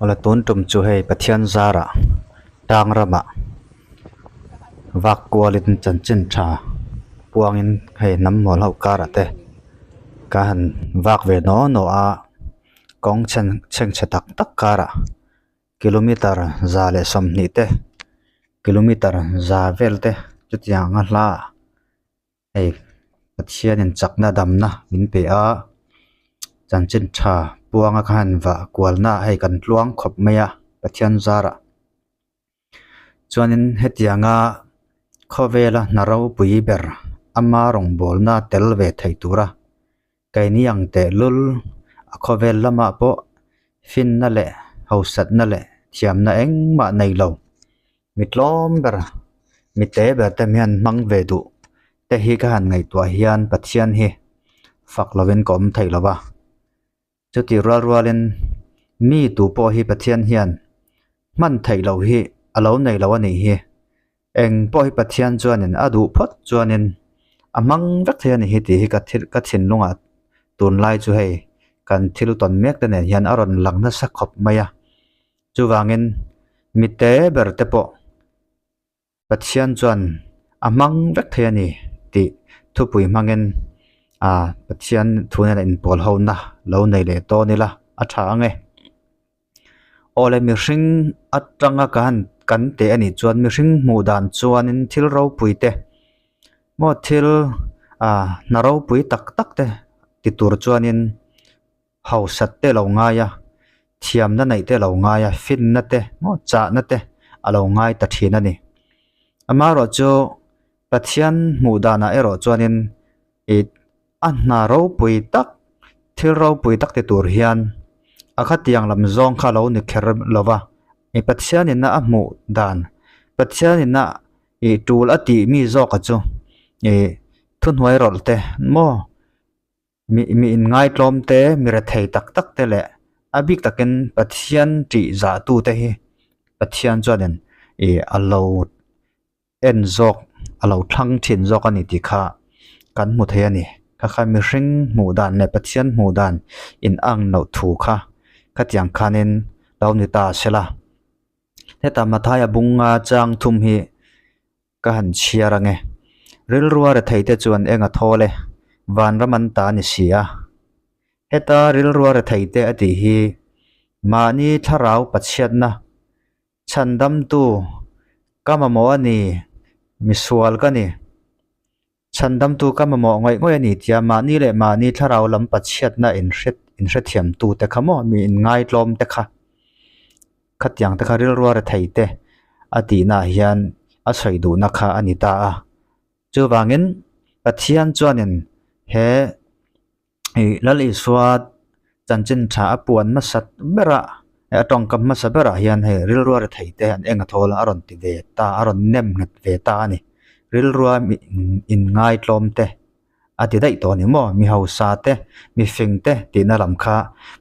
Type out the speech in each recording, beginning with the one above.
Awle tun tum chu hei Pathian zarah tang ramah vak kualin chanchin tha puangin hei hnam mawl ho karah te ka han vak ve naw naw a kawng chheng chhengchhe tak tak karah kilometer 120 te kilometer 100 vel te chutiang a hla ah. Hei Pathianin chakna damna min pe a chanchin tha puanga kha han vah kualna hei kan tluang khawp mai a Pathian zarah chuanin hetianga khawvela hna ropui ber ama rawngbawlna tel ve thei tura keini ang tehlul a khawvel lamah pawh finna leh hausatna leh thiamna engmah nei lo. Mi tlawm ber mi te ber te hian hmang ve duh te hi ka han ngaihtuah hian Pathian hi fak lovin ka awm thei lo va chutih rual rualin mi tu pawh hi Pathian hian hman theih loh hi a lo nei lo a nih hi eng pawh hi Pathian chuanin a duh phawt chuanin a hmang vek thei a ni hi tih hi ka thil ka thinlungah tunlai chu hei kan thil tawn mek te nen hian a rawn lang nasa khawp mai a. Chuvangin mi te ber te pawh Pathian chuan a hmang vek thei a ni tih thupui hmangin ah Pathian thu nena inpawl ho na lo nei leh dawn ila a tha ang e. Awle mihring atanga ka han kan teh a nih chuan mihring hmuh dan chuanin thil ropui te maw thil ah hna ropui tak tak te ti tur chuanin hausat te lo ngai a, thiamna neih te lo ngai a, finna te maw chahna te a lo ngai ta thin a ni. Amaherawh chu Pathian hmuh danah erawh chuanin ih a hna ropui tak thil ropui tak ti tur hian a khatiang lam zawng kha lo ni kher lo va, ih Pathianin a hmuh dan Pathianin a ih tul a tih mi zawka chu ih thuhnuai rawlh te maw. Mi mi inngaitlawm te, mi rethei tak tak te leh a bik takin Pathian tih zah tu te hi Pathian chuanin ih a lo en zawk a lo thlang thin zawk a ni tih kha kan hmu thei a ni. Kha kha mihring hmuh dan leh Pathian hmuh dan in ang loh thu kha khatiang khanin lo ni ta se la. Heta Mathaia bunga chang thum hi. Ka han chhiar ange. Rilrua retheite chuan eng a thawl e, vanram an ta a ni si a. Heta rilrua retheite a tih hi mahni thlarau pachhiatna chhandamtu ka mamawh a ni, misual ka ni. Chhandamtu ka mamawh ngawih ngawih a ni tia mahni leh mahni thlarau lam pachhiatna inhrethiamtute kha maw mi inngaitlawm te kha khatiang te kha rilrua rethei te a tihnaah hian a sawi duhna kha a ni ta a. Chuvangin Pathian chuanin he Ih Lal Isua chanchin tha a puan hmasa berah a tawngkam hmasa berah hian hei rilrua rethei te an eng a thawl a a rawn ti ve ta a rawn nem nghet ve ta a ni. Rilrua inngaitlawm te a ti daih tawh a ni maw? Mi hausa te mi fing te tihna lam kha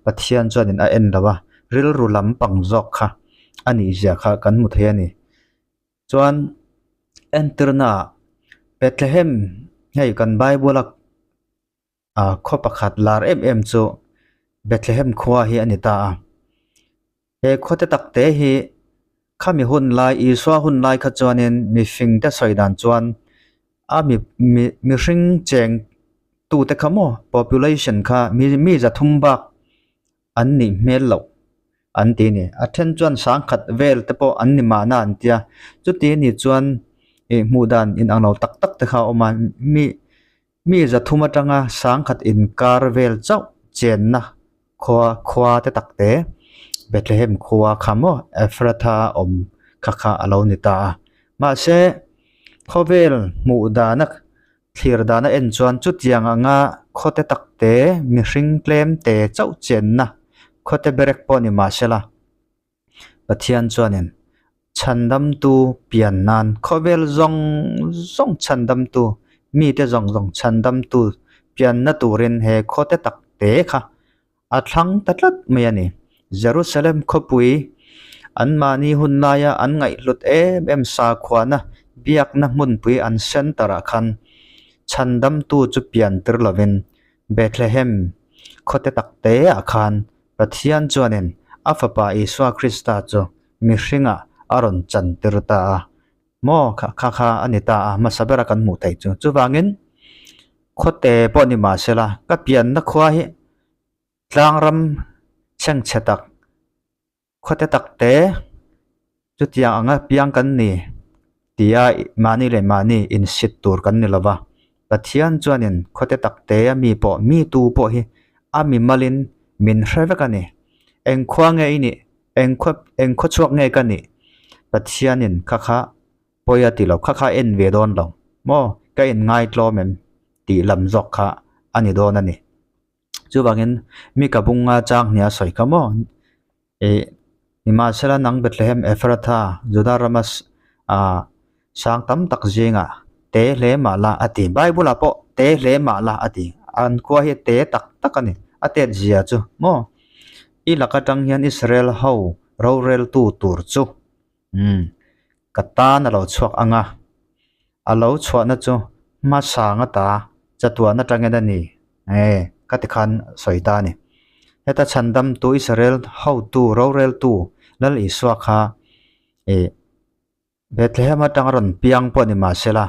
Pathian chuanin a en lo a, rilru lampang zawk kha a nih zia kha kan hmu thei a ni. Chuan entirna Bethlehem hei kan Bible a. Ah khaw pakhat lar em em chu Bethlehem khua hi a ni ta a. He khaw te tak te hi khami hun lai Isua hun lai kha chuanin mifing te sawi dan chuan a mi mi mihring cheng tute kha maw population kha mi mi zathum bak an nih hmel loh an ti a ni. A then chuan sangkhat vel te pawh an ni mahna an tia chuti a nih chuan ih hmuh dan inang lo tak tak te kha a awm a mi. Mi zathum atanga sangkhat inkar vel chauh chenna khua khua te tak te Bethlehem khua kha maw Ephratha awm kha kha a lo ni ta a. Mahse khawvel hmuh dana thlir dana en chuan chutiang anga khaw te tak te mihring tlem te chauh chenna khaw te berek pawh ni mahsela Pathian chuanin chhandamtu pian nan khawvel zawng zawng chhandamtu mite zawng zawng chhandamtu pianna turin he khawte tak te kha a thlang ta tlat mai a ni. Jerusalem khawpui anmahni hun laia an ngaihhlut em em sakhuana biakna hmunpui an center ah khan chhandamtu chu pian tir lovin Bethlehem khawte tak te ah khan Pathian chuanin A Fapa Isua Krista chu mihringah a rawn chantir ta a. Maw kha kha kha a ni ta a, hmasa bera kan hmuh theih chu. Chuvangin khawte pawh ni mah sela, ka pianna khua hi tlangram chhengchhe tak, khawte tak te chutiang anga piang kan ni tia mahni leh mahni insit tur kan ni lova. Pathian chuanin khawte tak te a mi pawh mi tu pawh hi a mi malin min hre vek a ni. Eng khua nge i nih? Eng khaw eng khaw chhuak nge ka nih? Pathianin kha kha pawi a ti lo, kha kha en ve dawn lo maw? Ka in ngaitlawm em? tih lam zawk kha a ni dawn a ni. Chuvangin mi ka bunga chang hnia sawi kha maw? Ih nimahsela nang Bethlehem Ephratha Juda rama ah sang tam tak zingah te hle mah la a ti. Bible ah pawh te hle mah la a ti. An khua hi te tak tak a ni. A tet zia chu maw? I lak atang hian Israel ho roreltu tur chu umm ka tan a lo chhuak ang a. A lo chhuahna chu hmasang ata chatuan atangin a ni e ka ti khan sawi ta a ni. Heta chhandamtu Israel hotu roreltu Lal Isua kha ih Bethlehem atanga rawn piang pawh ni mah sela,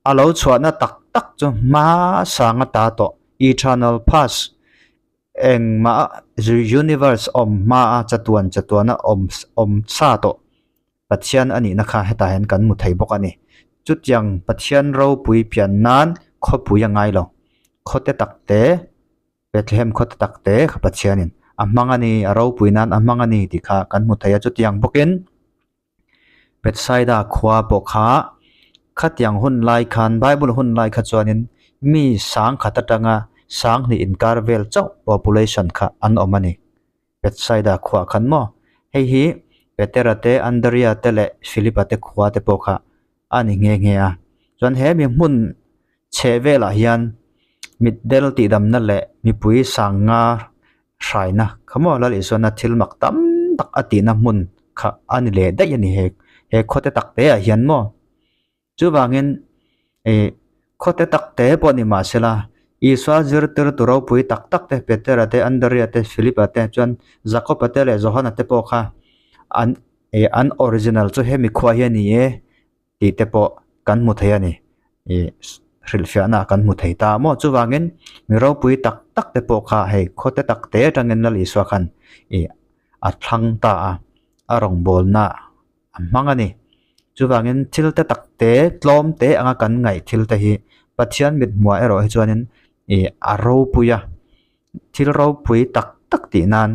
a lo chhuahna tak tak chu hmasang ata tawh eternal past engmah universe awm hmaa chatuan chatuana awm awm sa tawh Pathian a nihna kha hetah hian kan hmu thei bawk a ni. Chutiang Pathian ropui pian nan khawpui a ngai lo. Khawte tak te, Bethlehem khawte tak te kha Pathianin a hmang a ni, a ropui nan a hmang a ni tih kha kan hmu thei a. Chutiang bawkin Bethsaida khua pawh kha khatiang hun lai khan Bible hun lai kha chuanin mi sangkhat atanga sanghnih inkar vel chauh population kha an awm a ni. Bethsaida khuaah khan maw? Hei hi Petera te, Andrea te leh Philipa te khua te pawh kha a ni nghe nghe a. Chuan he mi hmun chheh velah hian mitdel tihdamna leh mipui sanga hraina kha maw Lal Isuana thil mak tam tak a tihna hmun kha a ni leh daih a ni he he khawte tak te ah hian maw. Chuvangin ih khawte tak te pawh ni mah sela Isua zirtir tu ropui tak tak te Petera te Andrea te Philipa te chuan Jakoba te leh Johana te pawh kha an ih an original chu hemi khua hi a ni e tih te pawh kan hmu thei a ni ih hrilhfiahna kan hmu thei ta maw chuvangin mi ropui tak tak te pawh kha hei khawte tak te atangin Lal Isua khan ih a thlang ta a a rawngbawlna a hmang a ni. Chuvangin thil te tak te tlawm te anga kan ngaih thil te hi Pathian mit hmuah erawh hi chuanin ih a ropui a, thil ropui tak tak tih nan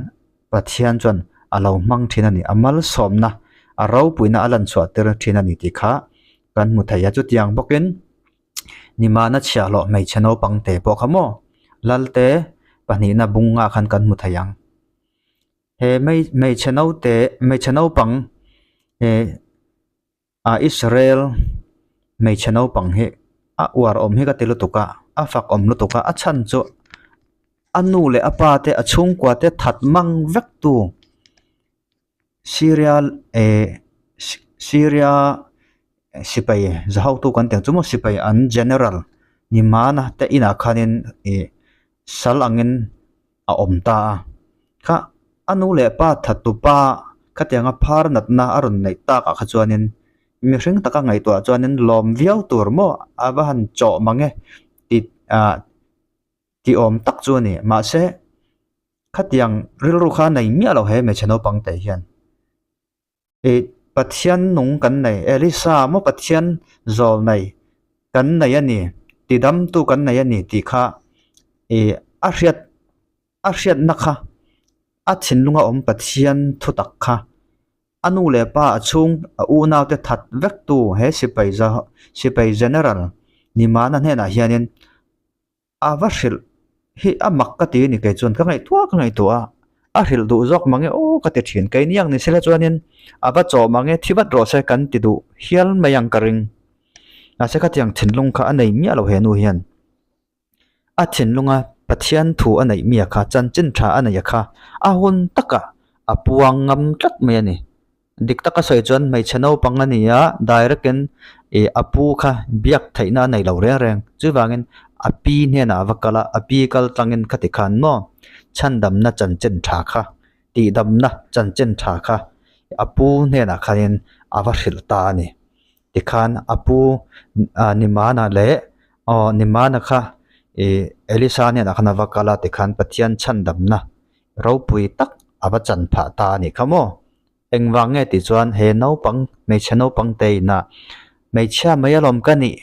Pathian chuan a lo hmang thin a ni. A malsawmna a ropuina a lan chhuah tir thin a ni tih kha kan hmu thei a. Chutiang bawkin Nimahna chhiahhlawh hmeichhe naupang te pawh kha maw Lalte pahnihna bunga khan kan hmu thei ang. He hmeichhe naute hmeichhe naupang eh ah Israel hmeichhe naupang hi a uar awm hi ka ti lutuk a a fak awm lutuk a a chhan chu a nu leh a pa te a chhungkua te that mang vek tu Syria eh Syria sipai za hotu kan tih ang chu maw sipai an general ni mahna te inah khanin ih sal angin. a awm ta a. Kha a nu leh pa thattu pa khatianga phar natna a rawn neih takah kha chuanin mihring taka ngaihtuah chuanin lawm viau tur maw a va han chawh mang e tih ah tih awm tak chu a ni. Mahse khatiang rilru kha nei miah lo he hmeichhe naupang te hian. Ih Pathian nung kan nei, Elisa maw Pathian zawl nei kan nei a ni, tidamtu kan nei a ni tih kha ih a hriat a hriatna kha a thinlunga awm Pathian thutak kha a nu leh pa a chhung a unaute that vektu he sipai za sipai general Nimana hnenah hianin A va hrilh hi a mak ka ti a ni kei chuan ka ngaihtuah ka ngaihtuah a, a hrilh duh zawk mang e aw ka ti thin keini ang ni sela chuanin a va chawh mang e thi vat rawh se kan ti duh hial mai ang ka ring mahse khatiang thinlung kha a nei miah lo he nu hian a thinlunga Pathian thu a neih miah kha chanchin tha a neih a kha a hun takah a puang ngam tlat mai a ni. Dik taka sawi chuan hmeichhe naupang a ni a, direct in ih a pu kha biak theihna a nei lo reng reng. Chuvangin a pi hnenah a va kal a, a pi kal tlangin khati khan maw chhandamna chanchin tha kha tihdamna chanchin tha kha a pu hnenah khanin a va hrilh ta a ni. Tikhan a pu Nimana leh aw Nimana kha ih Elisa hnenah khan a va kal a tikhan Pathian chhandamna ropui tak a va chan phah ta a nih kha maw? Engvang nge tih chuan he naupang hmeichhe naupang te inah hmeichhia mai alawm ka nih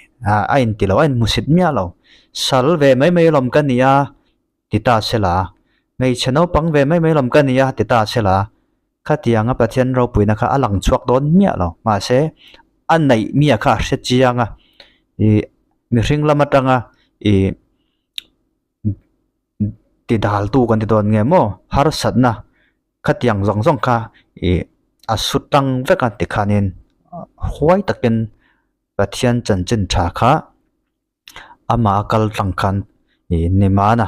a inti lo a inhmusit miah lo sal ve mai mai alawm ka nih a ti ta se la, hmeichhe naupang ve mai mai lawm ka ni a ti ta se la, khatianga Pathian ropuina kha a lang chhuak dawn miah lo. Mahse, a neih miah kha a hre chiang a, ih mihring lam atanga ih ti daltu kan ti dawn nge maw harsatna khatiang zawng zawng kha ih a su tang vek a tikhanin huai takin Pathian chanchin tha kha. Amah a kal tlang khan ih Nimana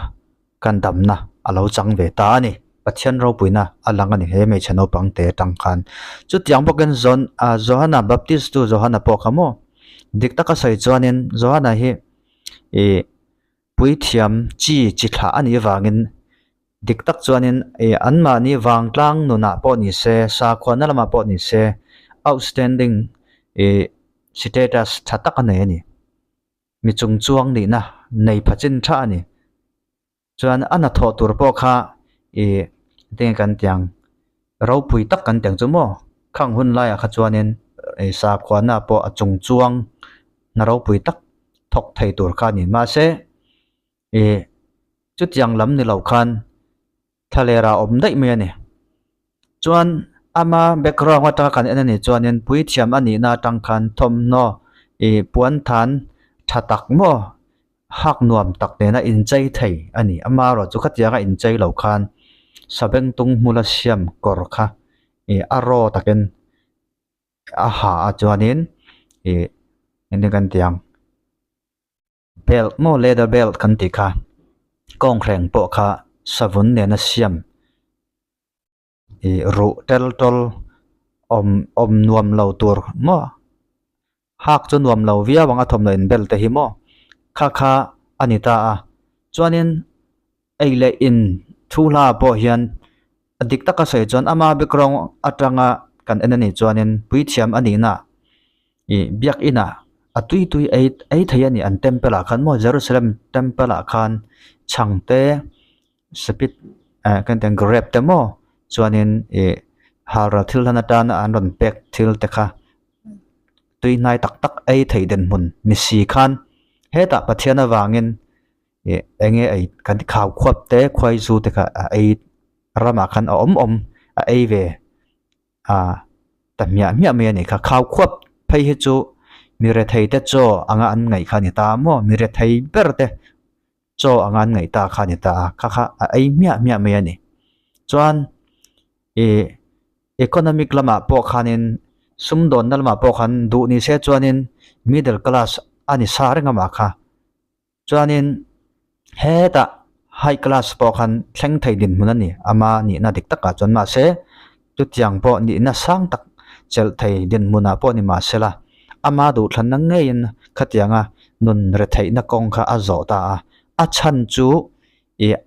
kan damna a lo chang ve ta a ni. Pathian ropuina a lang a ni he hmeichhe naupang te atang khan. Chutiang bawkin John ah Johana Baptist tu Johana pawh kha maw dik taka sawi chuanin Johana hi ih puithiam chi chi thlah a nih avangin dik tak chuanin ih anmahni vangtlang nunah pawh ni se sakhuana lamah pawh ni se outstanding ih status tha tak a nei a ni. Mi chung chuang nihna nei pha chin tha a ni. Chuan a hnathawh tur pawh kha ih tinge kan tiang ropui tak kan tiang chu maw khang hun laiah kha chuanin ih sakhuana pawh a chung chuang hna ropui tak thawk thei tur kha a ni. Mahse ih chutiang lam ni lo khan thlalera awm daih mai a ni. Chuan ama background atanga kan en a nih chuanin puithiam a nihna atang khan thawmhnaw ih puan than tha tak maw hak nuam tak nena inchei thei a ni. Amaherawh chu khatianga inchei lo khan sabengtung hmula siam kawr kha ih a raw takin a ha a chuanin ih engtin kan ti ang. Belt maw leather belt kan tih kha kawnghreng pawh kha savun nena siam ih ruh tel tawl awm awm nuam lo tur maw hak chu nuam lo viau ang a thawmhnaw in bel te hi maw kha kha a ni ta a chuanin ei leh in thu hla pawh hian a dik taka sawi chuan ama background atanga kan en anih chuanin puithiam a nihna ih biakinah a tui tui ei ei thei a ni an temple ah khan maw Jerusalem temple ah khan chhang te sepit eh kan tih ang grape te maw chuanin ih halral thil hlan atana an rawn pek thil te kha tui hnai tak tak ei theih dinhmun ni si khan hetah Pathian avangin. Ih enge ei kan khau khuap te khuai zu te kha a ei ramah khan a awm awm a ei ve a ta hmiah hmiah mai a nih kha khau khuap phei hi chu mi rethei te chaw anga an ngaih kha a ni ta maw mi rethei ber te chaw anga an ngaih ta kha a ni ta a kha kha a ei hmiah hmiah mai a ni chuan ih economic lamah pawh khanin sumdawnna lamah pawh khan duh ni se chuanin middle class a ni sa reng amah kha. Chuanin hetah high class pawh khan thleng thei dinhmun a ni ama nihna dik takah chuan mahse chutiang pawh nihna sang tak chelh thei dinhmunah pawh ni mahsela ama duhthlanna ngeiin khatianga nun retheihna kawng kha a zawh ta a a chhan chu ih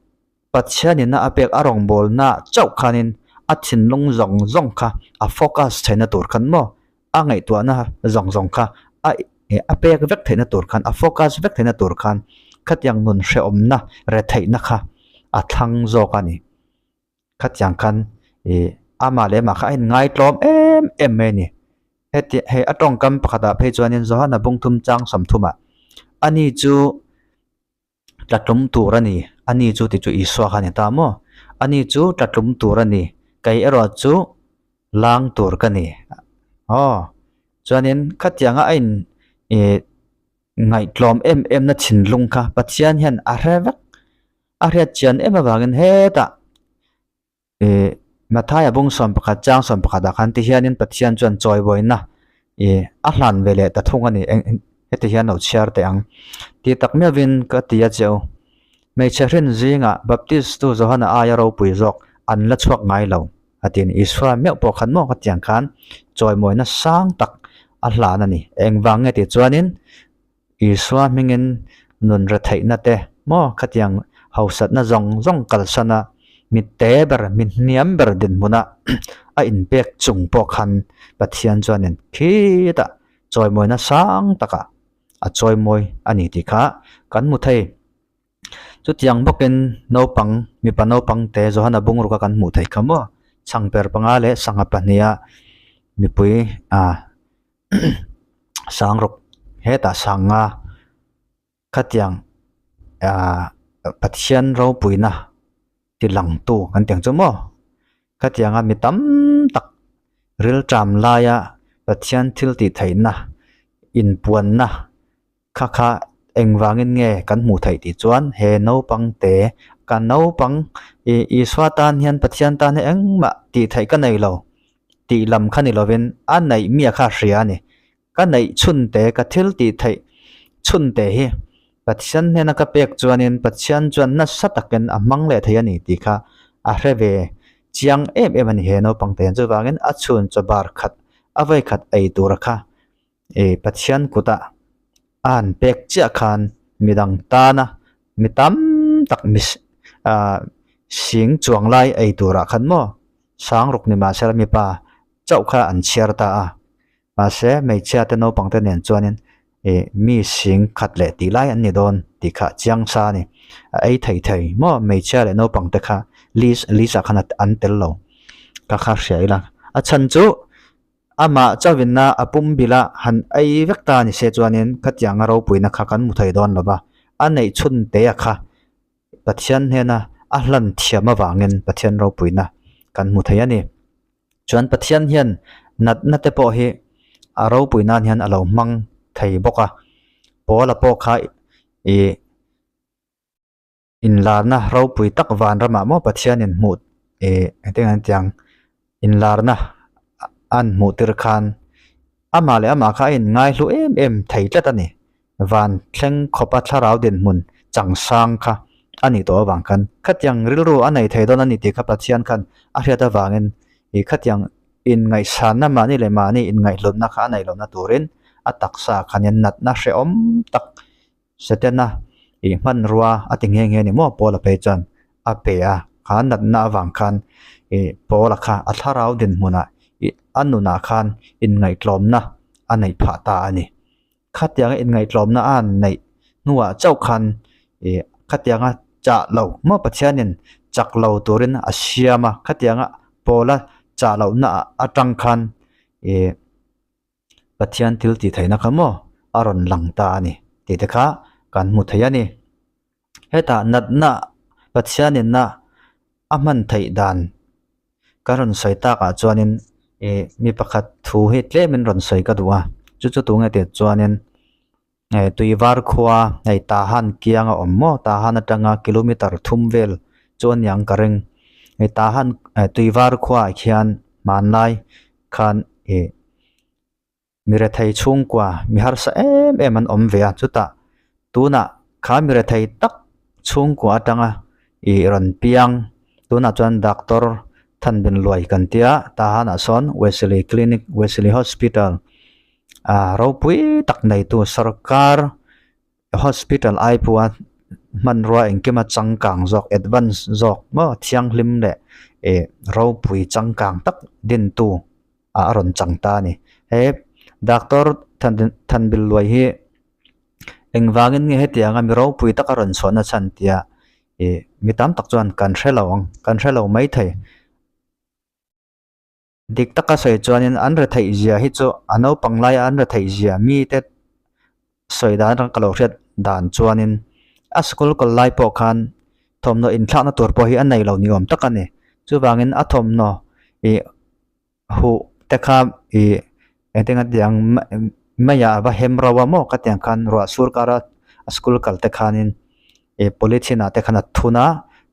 Pathianin a pek a rawngbawlna chauh khanin a thinlung zawng zawng kha a focus theihna tur khan maw a ngaihtuahna zawng zawng kha a a pek vek theihna tur khan a focus vek theihna tur khan khatiang nun hrehawmna retheihna kha a thlang zawk a ni. Khatiang khan ih amah leh amah kha a inngai tlawm em em mai a ni. Heti hei a tawngkam pakhatah phei chuanin Johana Bungthum chang sawmthumah ani chu. Tlatlum tur a ni. Ani chu ti chu Isua kha a ni ta maw? Ani chu tlatlum tur a ni. Kei erawh chu lang tur ka ni. Aw, chuanin khatianga a in ih ngaihtlawm em em na thinlung kha Pathian hian a hre vek. A hriat chian em avangin hetah Ih Mathaia bung 11 chang 11 ah khan ti hianin Pathian chuan chawibawiina ih a hlan ve leh ta thung a ni eng eng heti hian lo chhiar teh ang tih tak miauhin ka ti a cheu. Hmeichhe hrin zingah Baptist tu Johana aia ropui zawk an la chhuak ngai lo a ti a ni. Isua meuh pawh khan maw ka tiang khan chawimawina sang tak a hlan a ni. Engvang nge tih chuanin Isua hmingin nun retheihna te maw khatiang hausatna zawng zawng kalsana. Mi te ber, mi hniam ber dinhmuna a inpek chung pawh khan Pathian chuanin khitah chawimawina sang takah a chawimawi a ni tih kha kan hmu thei. Chutiang bawkin naupang, mipa naupang te Johana bungruk a kan hmuh theih kha maw? Chhangper panga leh sangha pahniha mipui ah sang rawk hetah sanga khatiang ah Pathian ropuina ti langtu kan tih ang chu maw khatianga mi tam tak rilṭam laia Pathian thil tih theihna inpuanna kha kha engvangin nge kan hmuh theih tih chuan he naupang te ka naupang ih Isua tan hian Pathian tan hian engmah tih theih ka nei lo tih lam kha ni lovin a neih miah kha a hria a ni. Ka neih chhun te ka thil tih theih chhun te hi Pathian hnena ka pek chuanin Pathian chuan nasa takin a hmang leh thei a ni tih kha a hre ve chiang em em a ni he naupang te hian. Chuvangin a chhun chaw bar khat a vawi khat ei tura kha ih Pathian kutah a han pek chiah khan midang tana mi tam tak mi ah sing chuang lai ei turah khan maw sang ruk ni mahse mipa chauh kha an chhiar ta a mahse hmeichhia te naupang te nen chuanin ih mi sing khat leh tih lai an ni dawn tih kha chiang sa a ni a ei thei thei maw hmeichhia leh naupang te kha list list ah khan an tel lo ka kha hria ila a chhan chu. Amah chauhinna a pum bila han ei vek ta ni se chuanin khatianga ropuina kha kan hmu thei dawn lo va, a neih chhun te a kha Pathian hnena a hlan thiam avangin Pathian ropuina kan hmu thei a ni. Chuan Pathian hian natna te pawh hi a ropui nan hian a lo hmang thei bawk a, Paula pawh kha ih Inlarna ropui tak vanramah maw Pathianin hmuh ih engtin an ti ang inlarna an hmuh tir khan amah leh amah kha a inngaihlu em em thei tlat a ni. Van thleng khawpa thlarau dinhmun changsang kha a nih tawh avang khan khatiang rilru a nei thei dawn a ni tih kha Pathian khan a hriat avangin ih khatiang inngaihsanna mahni leh mahni inngaihhlutna kha a neih lohna turin a taksa khanin natna hrehawm tak Setana ih hmanrua a ti nghe nghe ni maw Paula phei chuan a pe a, kha natna avang khan ih Paula kha a thlarau dinhmunah ih a nunah khan inngaihtlawmna a neih phah ta a ni. Khatianga inngaihtlawmna a han neih hnuah chauh khan ih khatianga chah lo maw Pathianin chak lo turin a siam a, khatianga Paula chah lohna atang khan ih. Pathian thil tih theihna kha maw a rawn lang ta a ni tih te kha kan hmu thei a ni. Hetah natna Pathianinna a hman theih dan ka rawn sawi takah chuanin ih mi pakhat thu hi tlemin rawn sawi ka duh a, chu chu tunge tih chuanin hei Tuivar khua hei Tahan kiang a awm maw Tahan atanga kilometer thum vel chu a niang ka ring. Hei Tahan Tuivar khuaah khian hmanlai khan ih mi rethei chhungkua mi harsa em em an awm ve a chutah tunah kha mi rethei tak chhungkua atanga ih rawn piang tunah chuan doctor Thanbin Luai kan tia Tahan ah sawn Wesley Clinic Wesley Hospital ah ropui tak neitu sarkar Hospital ai pawha hmanrua engkima changkang zawk advance zawk maw thianghlim leh ih ropui changkang tak dintu ah a rawn chang ta a ni. He doctor Thanbil Luai hi engvangin nge hetianga mi ropui taka rawn chhuahna chhan tia ih mi tam tak chuan kan hre lo ang kan hre lo maithei. Dik taka sawi chuanin an retheih zia hi chu a naupang laia an retheih zia mite sawi dan atang ka lo hriat dan chuanin a school kal lai pawh khan thawmhnaw inthlakna tur pawh hi a nei lo ni awm tak a ni. Chuvangin a thawmhnaw ih huh te kha ih engtin a ti ang maiah a va hem rauh a maw ka ti ang khan ruah sur kara a school kal te khanin ih polythene ah te khan a thun a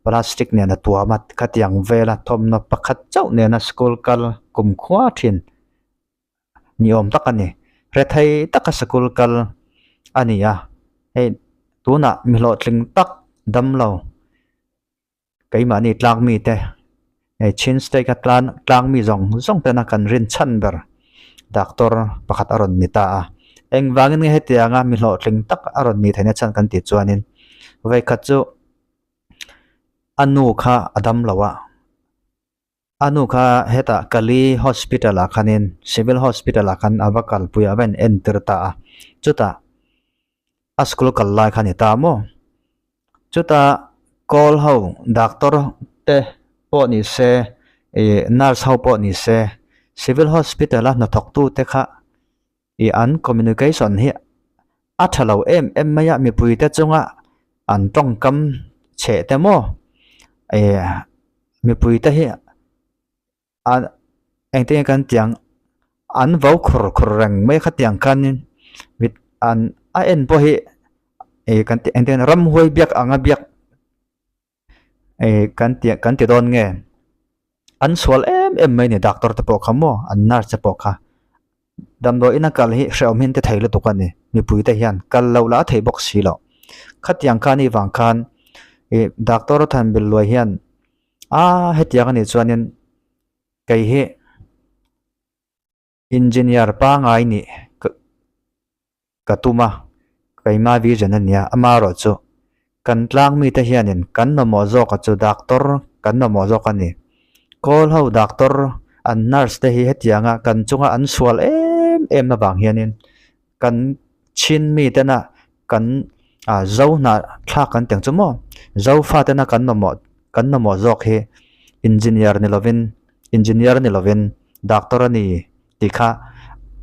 plastic nen a tuam a khatiang vela thawmhnaw pakhat chauh nena school kal kumkhua thin ni awm tak a ni rethei taka school kal a ni a hei tunah mi hlawhtling tak damlo keimahni tlak mite hei chin state a tlan tlang mi zawng zawng tena kan rin chhan ber doctor pakhat a rawn ni ta a engvangin nge hetianga mi hlawhtling tak a rawn nih theihna chhan kan tih chuanin vawikhat chu. A nu kha a dam lo a, a nu kha hetah Kali hospital ah khanin civil hospital ah khan a va kalpui a, a va in entir ta a, chutah a school kal lai kha a ni ta maw? Chutah call ho doctor te pawh ni se ih nurse ho pawh ni se civil hospital a hnathawk tu te kha ih an communication hi a tha lo em em mai a mipui te chunga an tawngkam chheh te maw ih mipui te hi a engtin nge kan tih ang an vo khur khur reng mai khatiang khanin mit an a en pawh hi ih kan tih engtin nge ramhuai biak anga biak ih kan tih kan ti dawn nge an sual em em mai a ni doctor te pawh kha maw an nurse te pawh kha damdawi ina kal hi hrehawm hi an ti thei lutuk a ni mipui te hian kal loh lah a theih bawk si loh khatiang kha anih vang khan ih doctor Thanbilluai hian a hetiang anih chuanin kei hi engineer pangai nih ka tum a keima vision a nia amaherawhchu kan tlang mite hianin kan mamawh zawk a chu doctor kan mamawh zawk a ni kawl ho doctor an nurse te hi hetianga kan chunga an sual em em avang hianin kan chin mi tena kan ah zo hnah thlak kan tih ang chu maw zo fa tena kan mamawh kan mamawh zawk hi engineer ni lovin engineer ni lovin doctor a ni tih kha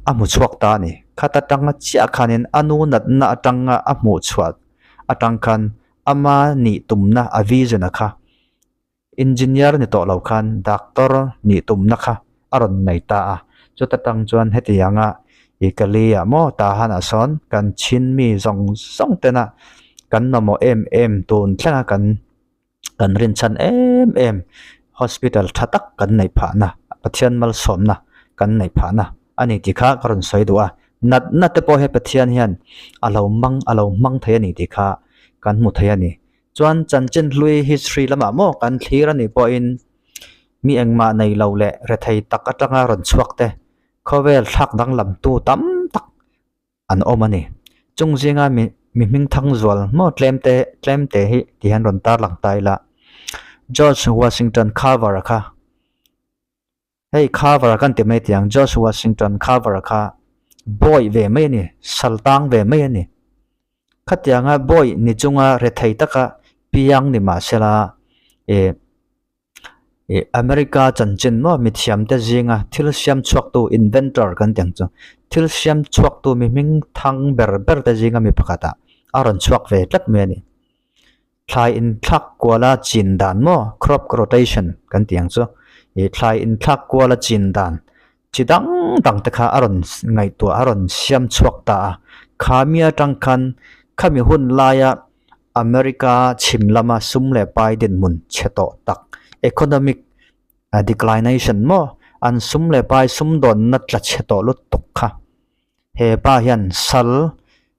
a hmu chhuak ta a ni khat atanga chiah khanin a nu natna atanga a hmuh chhuah atang khan ama nih tumna a vision a kha Engineer ni tawh lo khan doctor nih tumna kha a rawn nei ta a, chuta tang chuan hetianga i Kali ah maw Tahan ah sawn kan chhin mi zawng zawng tena kan mamawh em em tun thlenga kan kan rinchhan em em hospital tha tak kan neih phahna Pathian malsawmna kan neih phahna a ni tih kha ka rawn sawi duh a, natna te pawh hi Pathian hian a lo mang a lo hmang thei a ni tih kha kan hmu thei a ni. Chuan chanchin hlui history lamah maw kan thlir a nih pawhin mi engmah nei lo leh rethei tak atanga rawn chhuak te khawvel thlak danglam tu tam tak an awm a ni. Chung zinga mi mi hming thang zual maw tlem te tlem te hi ti hian rawn tarlang ta ila George Washington Carver kha hei Carver kan ti mai tiang George Washington Carver kha bawi ve mai a ni saltang ve mai a ni. Khatianga bawi ni chunga rethei taka piang ni mahsela ih ih America chanchin maw mithiamte zinga thil siam chhuaktu inventor kan tih ang chu thil siam chhuaktu mi hming thang ber ber te zinga mi pakhatah a rawn chhuak ve tlat mai a ni. Thlai inthlak kuala chin dan maw crop rotation kan tih ang chu ih thlai inthlak kuala chin dan chi dang dang te kha a rawn ngaihtuah a rawn siam chhuak ta a khami atang khan khami hun laia America chhim lama sum leh pai dinhmun chhe tawh tak economic declination maw an sum leh pai sumdawnna tla chhe tawh lutuk kha. He pa hian sal,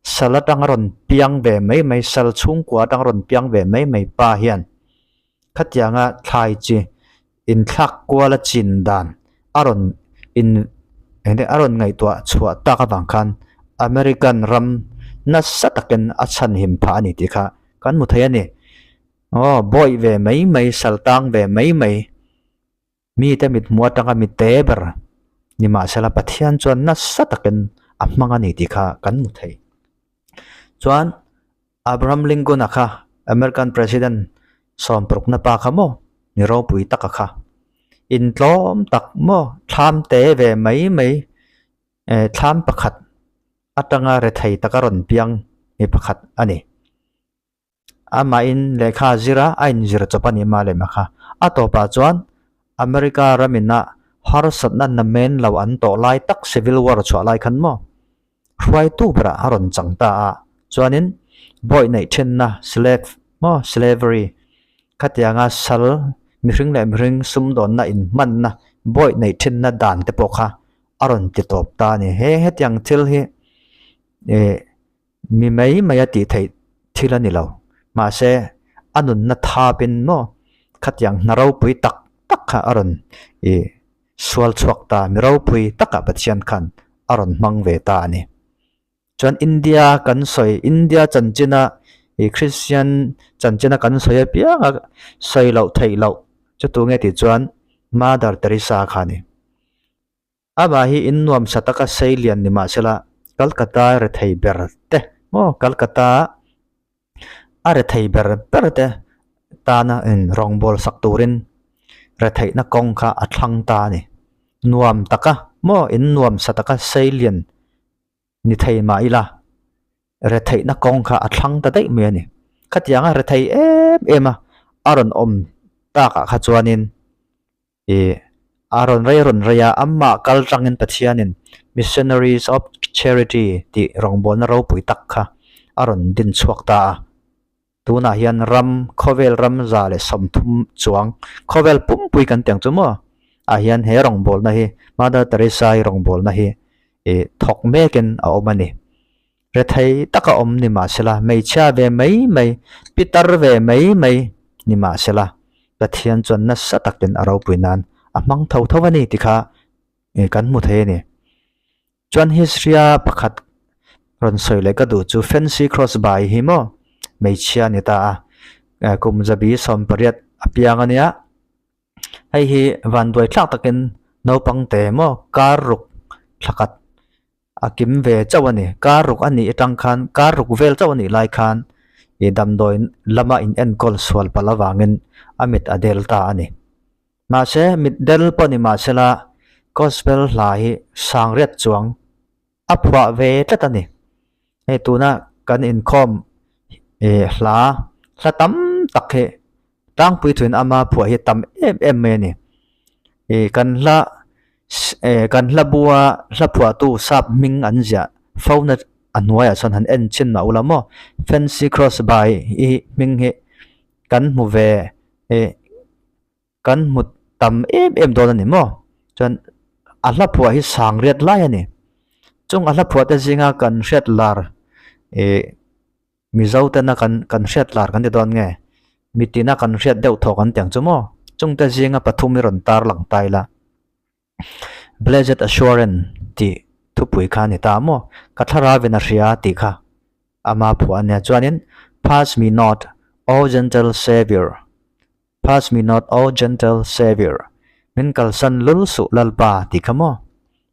sal atanga rawn piang ve mai mai, sal chhungkua atanga rawn piang ve mai mai pa hian khatianga thlai chi inthlak kuala chin dan a rawn in engte a rawn ngaihtuah chhuah tak avang khan American ram nasa takin a chhanhim phah a ni tih kha kan hmu thei a ni. Aw bawih ve mai mai, sal tang ve mai mai. Mite mithmuh atanga mi te ber nimahsela Pathian chuan nasa takin a hmang a ni tih kha kan hmu thei. Chuan Abraham Lincoln-a kha American President sawmparukna pa kha maw mi ropui taka kha intlawm tak maw thlam te ve mai mai eh thlam pakhat atanga rethei taka rawn piang mi pakhat a ni. Amahin lehkha a zir a, a inzir chawp a nih mah leh mah kha. A tawpah chuan America ramina harsatna namen lo an tawh lai tak Civil War chhuah lai khan maw hruaitu berah a rawn chang ta a, chuanin bawi neih thenna slave maw slavery khatianga sal mihring leh mihring sumdawnna inhmanna bawi neih thenna dan te pawh kha a rawn ti tawp ta a ni. He hetiang thil hi ih Mi mai mai a tih theih thil a ni lo. Mahse, a nunna thapin maw khatiang hna ropui tak tak kha a rawn i sual chhuak ta, mi ropui takah Pathian khan a rawn hmang ve ta a ni. Chuan India kan sawi, India chanchina. Ih Christian chanchina kan sawi apiang a sawi loh theih loh chu tu nge tih chuan Mother Teresa kha a ni. Amah hi in nuamsa taka sei lian ni mahsela Calcutta rethei ber te maw Calcutta a rethei ber ber te tana in rawngbâwl sak turin retheihna kawng kha a thlang ta a ni. Nuam taka maw in nuamsa taka sei lian ni thei mah ila retheihna kawng kha a thlang ta daih mai a ni. Khatianga rethei em em a a rawn awm takah kha chuanin ih a rawn rei rawn rei a, amah kal tangin Pathianin Missionaries of Charity tih rawngbawlna ropui tak kha a rawn din chhuak ta a. Tunah hian ram, khawvel ram 130 chuang, khawvel pumpui kan tiang chu maw ah hian he rawngbawlna hi Mother Teresa-i rawngbawlna hi ih thawk mekin a awm a ni. Rethei taka awm ni mahsela, hmeichhia ve mai mai, pitar ve mai mai ni mahsela, Pathian chuan nasa takin a ropui nan a hmang tho tho a ni tih kha ih kan hmu thei a ni. Chuan history-a pakhat rawn sawi leh ka duh chu Fancy Crosby hi maw hmeichhia a ni ta a, kum zabi 18 a piang a nia. Hei hi vanduai thlak takin naupang te maw kar ruk thlakhat a kim ve chauh a ni. Kar ruk a nih atang khan kar ruk vel chauh a nih lai khan ih damdawi lama in enkawl sual palh avangin a mit a del ta a ni. Mahse, mitdel pawh ni mahsela Gospel hla hi sangriat chuang a phuah ve tlat a ni. Hei tuna kan inkhawm ih hla hla tam tak hi tlangpui thuin ama phuah hi tam em em mai a ni. Ih kan hla eh kan hla bua hla phuahtu sap hming an ziah fo na a hnuaiah chuan han en chin mah ula maw Fancy Crosby i hming hi kan hmu ve ih kan hmu tam em em dawn a ni maw chuan a hla phuah hi sang riat lai a ni chung a hla phuah te zinga kan hriat lar ih mizo tena kan kan hriat lar kan ti dawn nge mitina kan hriat deuh thaw kan ti ang chu maw chung te zinga pathum hi rawn tar lang ta ila blessed assurance tih thupui kha a ni ta maw ka thlarau in a hria tih kha ama phuah a nia chuanin pass me not O gentle saviour Pass me not, O gentle Saviour, min kalsan lul suh Lalpa tih kha maw?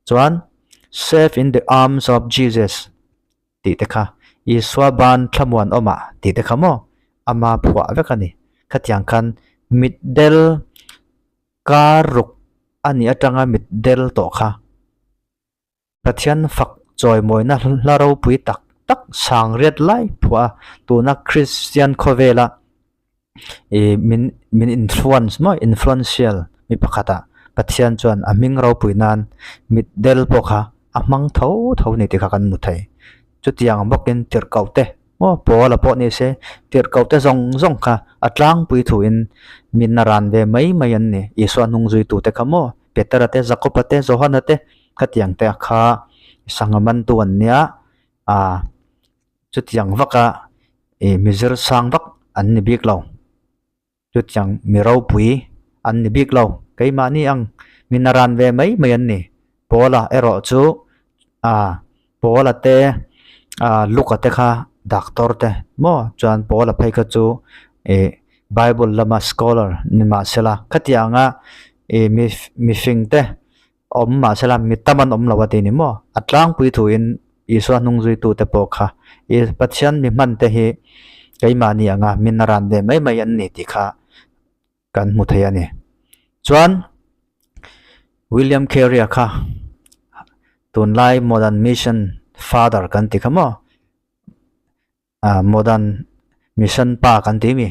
Chuan, Safe in the arms of Jesus tih te kha, Isua ban thlamuan awmah tih te kha maw? Ama phuah vek a ni. Khatiang khan mitdel kar ruk a nih atanga mitdel tawh kha. Pathian fak chawimawina hla ropui tak tak sang riat lai phuah a, tuna Kristian khawvela ih min min influence maw influential mi pakhatah Pathian chuan a hming ropui nan mitdel pawh kha a hmang tho tho ni tih kha kan hmu thei. Chutiang bawkin tirhkoh te maw Paula pawh ni se tirhkoh te zawng zawng kha a tlangpui thuin min a ran ve mai mai an ni. Isua hnung zuitute kha maw Petera te Jakoba te Johana te. Khatiang te kha sangha mantu an nia ah chutiang vaka ih mizir sang vak an ni bik lo chutiang mi ropui an ni bik lo keimahni ang mi naran ve mai mai an ni Paula erawh chu ah Paula te ah Luka te kha doctor te maw chuan Paula phei kha chu ih bible lama scholar ni mahsela khatianga ih mi mihring te. Awm mahsela mi tam an awm lo a ti ni maw? A tlangpui thuin Isua hnung zuitute pawh kha i Pathian mi hman te hi keimahni anga min a ran ve mai mai an ni tih kha kan hmu thei a ni. Chuan William Carey-a kha tunlai Modern Mission Father kan ti kha maw? Ah Modern Mission pa kan ti mi.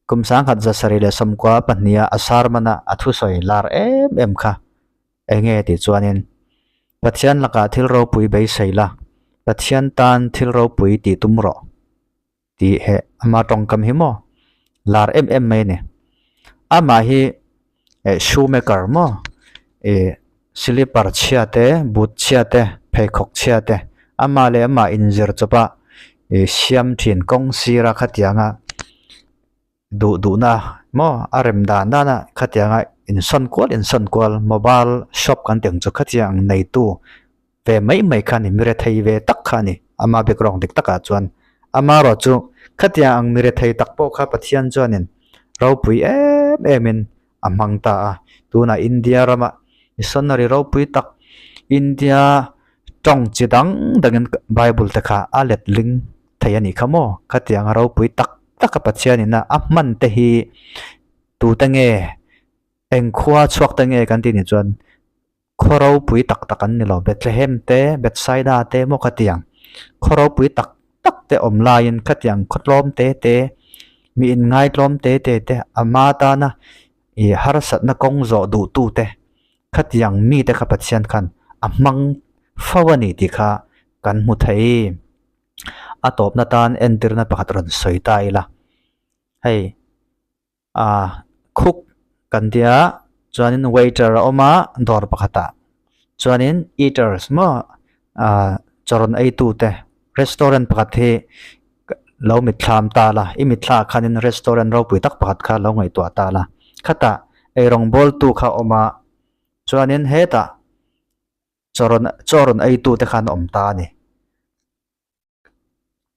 Kum 1994 a a sermon a a thusawi lar em em kha eng nge tih chuanin Pathian lakah thil ropui beisei la, Pathian tan thil ropui tih tum rawh tih he ama tawngkam hi maw lar em em mai a ni. Amah hi eh shoemaker maw ih slipper chhia te boot chhia te pheikhawk chhia te amah leh amah inzir chawp a ih siam thin kawng sira khatianga duh duhna maw a rem dan dan a khatianga insawn kual insawn kual mobile shop kan tih ang chu khatiang ang neitu ve mai mai kha a ni mi rethei ve tak kha a ni ama background dik takah chuan. Amaherawhchu, khatiang ang mi rethei tak pawh kha Pathian chuanin ropui em emin a hmang ta a. Tunah India rama missionary ropui tak, India tawng chi dang dangin Bible te kha a let ling thei a nih kha maw? Khatiang a ropui tak taka Pathianin a hman te hi tute nge, eng khua chhuak te nge kan tih nih chuan Khaw ropui tak tak an ni lo, Bethlehem te, Bethsaida te maw khatiang khaw ropui tak tak te awm laiin khatiang khaw tlawm te te, mi inngaitlawm te te te, ama tana ih harsatna kawng zawh duh tu te khatiang mite kha Pathian khan a hmang fo a ni tih kha kan hmu thei. A tawpna tan entirna pakhat rawn sawi ta ila, hei. Ah cook kan tia chuanin waiter a awm a dawr pakhatah chuanin eaters maw ah chaw rawn ei tu te restaurant pakhat hi lo mitthlam ta la i mitthla ah khanin restaurant ropui tak pakhat kha lo ngaihtuah ta la khatah eirawng bawl tu kha a awm a chuanin hetah chaw rawn chaw rawn ei tu te khan a awm ta a ni.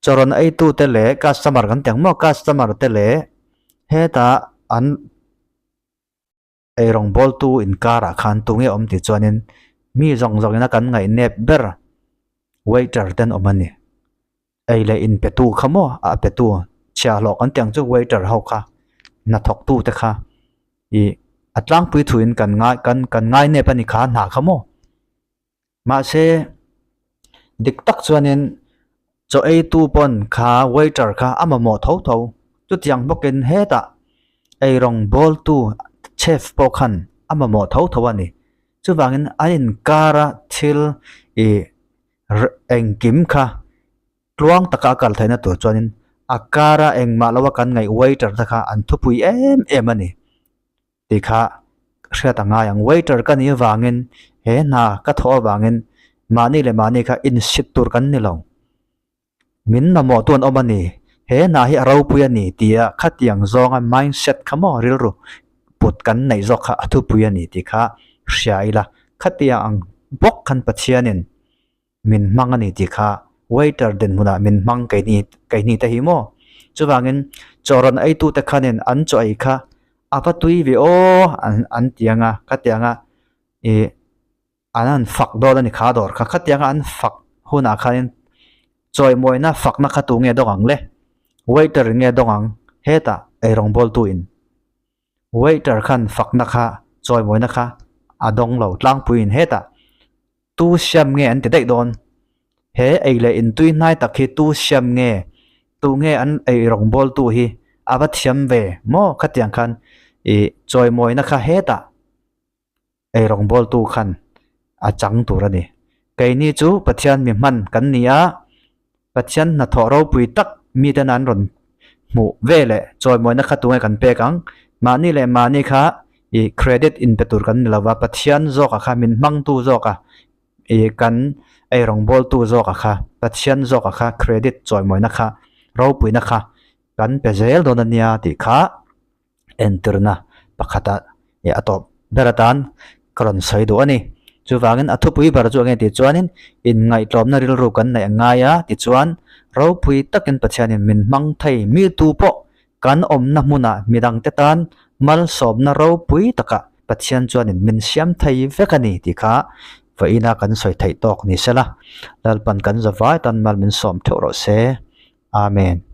Chaw rawn eitute leh customer kan ti ang maw customer te leh hetah an eirawng bawltu inkarah khan tunge awm tih chuanin mi zawng zawngin a kan ngaihnep ber waiter te an awm a ni. Ei leh in pe tu kha maw a pe tu chhiahhlawh kan ti ang chu waiter ho kha hnathawk tu te kha ih a tlangpui thuin kan ngai kan kan ngainep a ni kha hna kha maw. Mahse, dik tak chuanin chaw eitu pawn kha waiter kha a mamawh tho tho. Chutiang bawkin hetah eirawng bawltu chef pawh khan a mamawh tho tho a ni. Chuvangin an inkara thil ih engkim kha tluang taka a kal theihna tur chuanin a kara engmah loa kan ngaih waiter te kha an thupui em em a ni. Tih kha hriat a ngai ang. Waiter ka nih avangin he hna ka thawh avangin mahni leh mahni kha insit tur kan ni lo. Min mamawh tu an awm a ni. He hna hi a ropui a ni tia khatiang zawnga mindset kha maw rilru put kan neih zawk kha a thupui a ni tih kha hria ila. Khatiang ang bawk khan Pathianin min hmang a ni tih kha waiter dinhmunah min hmang keini keini te hi maw chuvangin chaw rawn ei tute khanin an chaw ei kha a va tui ve aw an an ti ang a khatiang a ih an han fak dawn a ni kha dawr kha khatiang a an fak hunah khanin chawimawina fakna kha tu nge dawng ang le waiter in nge dawng ang hetah eirawngbawl tu in. Waiter khan fakna kha chawimawina kha a dawng lo tlangpuiin hetah tu siam nge an ti daih dawn? He ei leh intui hnai tak hi tu siam nge? Tu nge an ei rawngbawltu hi a va thiam ve maw? Khatiang khan ih chawimawina kha hetah ei rawngbawltu khan a chang tur a ni. Keini chu Pathian mi hman kan ni a, Pathian hnathawh ropui tak miten an rawn hmuh ve leh chawimawina kha tunge kan pek ang? Mahni leh mahni kha ih credit inpe tur kan ni lo va, Pathian zawkah kha min hmangtu zawkah ih kan ei rawngbawltu zawkah kha Pathian zawkah kha credit chawimawina kha ropuina kha kan pe zel dawn a nia tih kha entirna pakhata ih a tawp ber atan ka rawn sawi duh a ni. Chuvangin a thupui ber chu eng nge tih chuanin inngaihtlawmna rilru kan neih a ngai a tichuan ropui takin Pathianin min hmang thei mi tu pawh kan awmna hmunah midangte tan malsawmna ropui takah Pathian chuanin min siam thei vek a ni tih kha vawiina kan sawi theih tawk ni sela. Lalpan kan zavai tan mal min sawm theuh rawh se. Amen.